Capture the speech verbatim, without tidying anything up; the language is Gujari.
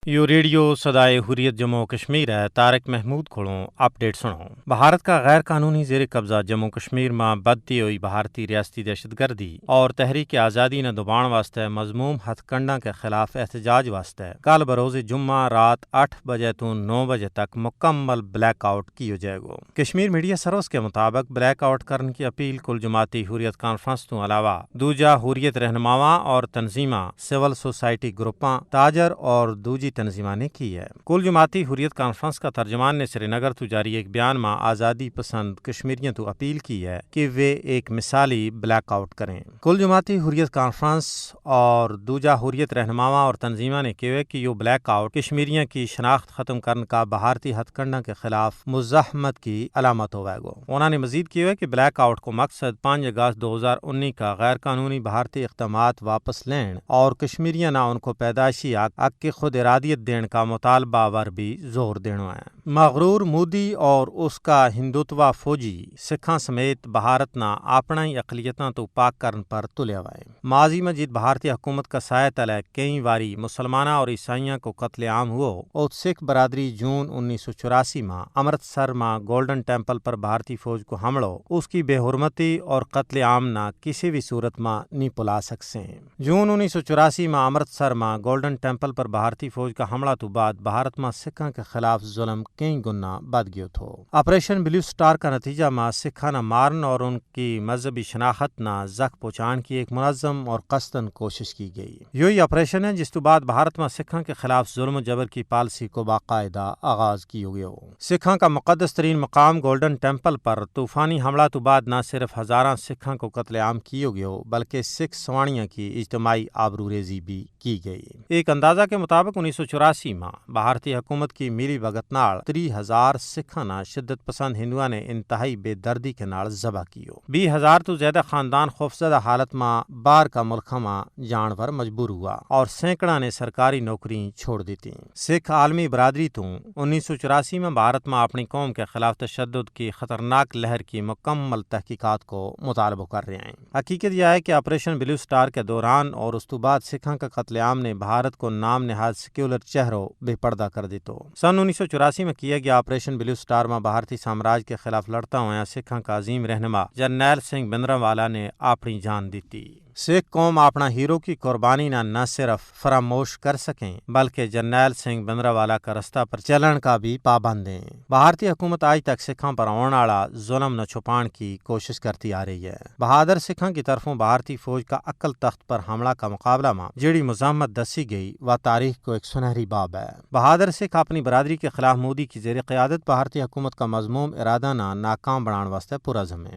یوہ ریڈیو سدائے حریت جموں و کشمیر ہے۔ طارق محمود کھولوں اپ ڈیٹ سنو۔ بھارت کا غیر قانونی زیر قبضہ جموں و کشمیر ما بدھتی ہوئی بھارتی ریاستی دہشت گردی اور تحریک آزادی نا دبان واسطے مذموم ہتھ کنڈاں کے خلاف احتجاج واسطے کل بروز جمعہ رات اٹھ بجے توں نو بجے تک مکمل بلیک آؤٹ کیو جائے گو۔ کشمیر میڈیا سروس کے مطابق بلیک آؤٹ کرن کی اپیل کل جماعتی حریت کانفرنس توں علاوہ دوجہ حریت رہنماواں اور تنظیماں، سول سوسائٹی گروپاں، تاجر اور دوجی تنظیماں نے کی ہے۔ کل جماعتی حریت کانفرنس کا ترجمان نے سری نگر توں جاری ایک بیان ما آزادی پسند کشمیریاں توں اپیل کی ہے کہ ویہ ایک مثالی بلیک آؤٹ کریں۔ کل جماعتی حریت کانفرنس اور دوجہ حریت رہنماواں اور تنظیماں نے کہیو ہے کہ یوہ بلیک آؤٹ کشمیریاں کی شناخت ختم کرن کا بھارتی ہتھ کنڈاں کے خلاف مزاحمت کی علامت ہووے گو۔ انہاں نے مزید کہیو ہے کہ بلیک آؤٹ کو مقصد پانچ اگست دو ہزار انی کا غیر قانونی بھارتی اقدامات واپس لین اور کشمیریاں نا ان کو پیدائشی حق حق کی خود ارادیت دین کا مطالبہ ور بھی زور دینو ہے۔ مغرور مودی اور اس کا ہندوتوا فوجی سکھاں سمیت بھارت نا اپنا ہی اقلیتاں توں پاک کرن پر تلیا ہوئے۔ ماضی ما جد بھارتی حکومت کا سایہ تلے کئی واری مسلماناں اور عیسائیاں کو قتل عام ہوو، ات سکھ برادری جون انیس سو چوراسی ما امرتسر ما گولڈن ٹیمپل پر بھارتی فوج کو حملو اس کی بے حرمتی اور قتل عام نا کسی بھی صورت ما نی پلا سکسیں۔ جون انیس سو چوراسی ما امرتسر ما گولڈن ٹیمپل پر بھارتی فوج کا حملہ تو بعد بھارت ما سکھاں کے خلاف ظلم کئی گنا بدھ گیو تھو۔ آپریشن بلیو سٹار کا نتیجہ ما سکھاں نا مارن اور ان کی مذہبی شناخت نا زخ پہنچان کی ایک منظم اور قصدن کوشش کی گئی۔ یوہی آپریشن ہے جس تو بعد بھارت ما سکھاں کے خلاف ظلم و جبر کی پالیسی کو باقاعدہ آغاز کیو گیو۔ سکھاں کا مقدس ترین مقام گولڈن ٹیمپل پر طوفانی حملہ تو بعد نہ صرف ہزاراں سکھاں کو قتل عام کیو گیو بلکہ سکھ سوانیاں کی اجتماعی آبرو ریزی بھی کی گئی۔ ایک اندازہ کے مطابق انیس سو چوراسی ما بھارتی حکومت کی میلی بھگت نال تری ہزار سکھاں نا شدت پسند ہندوؤں نے انتہائی بے دردی کے نال ذبح کیو۔ بیس ہزار تو زیادہ خاندان خوفزدہ حالت ما باہر کا ملکاں ما جان پر مجبور ہوا اور سینکڑاں نے سرکاری نوکری چھوڑ دیتی۔ سکھ عالمی برادری توں انیس سو چوراسی ما بھارت ما اپنی قوم کے خلاف تشدد کی خطرناک لہر کی مکمل تحقیقات کو مطالبو کر رہے ہیں۔ حقیقت یہ ہے کہ آپریشن بلیو سٹار کے دوران اور اس تو بعد سکھاں کا قتل عام نے بھارت کو نام نہاد سیکولر چہرو بے پڑدا کر دیتو۔ سن انیس سو چوراسی ما کیا گیا آپریشن بلیو سٹار ما بھارتی سامراج کے خلاف لڑتا ہویا سکھاں کا عظیم رہنما جرنیل سنگھ بندرا والا نے اپنی جان دیتی۔ سکھ قوم اپنا ہیرو کی قربانی نا نہ صرف فراموش کر سکیں بلکہ جرنیل سنگھ بندرا والا کا رستہ پر چلن کا بھی پابند ہیں۔ بھارتی حکومت آج تک سکھاں پر آون آڑا ظلم نا چھپان کی کوشش کرتی آ رہی ہے۔ بہادر سکھاں کی طرفوں بھارتی فوج کا عقل تخت پر حملہ کا مقابلہ ما جیڑی مزاحمت دسی گئی وہ تاریخ کو ایک سنہری باب ہے۔ بہادر سکھ اپنی برادری کے خلاف مودی کی زیر قیادت بھارتی حکومت کا مذموم ارادہ نا ناکام بنان واسطے پرعزم ہیں۔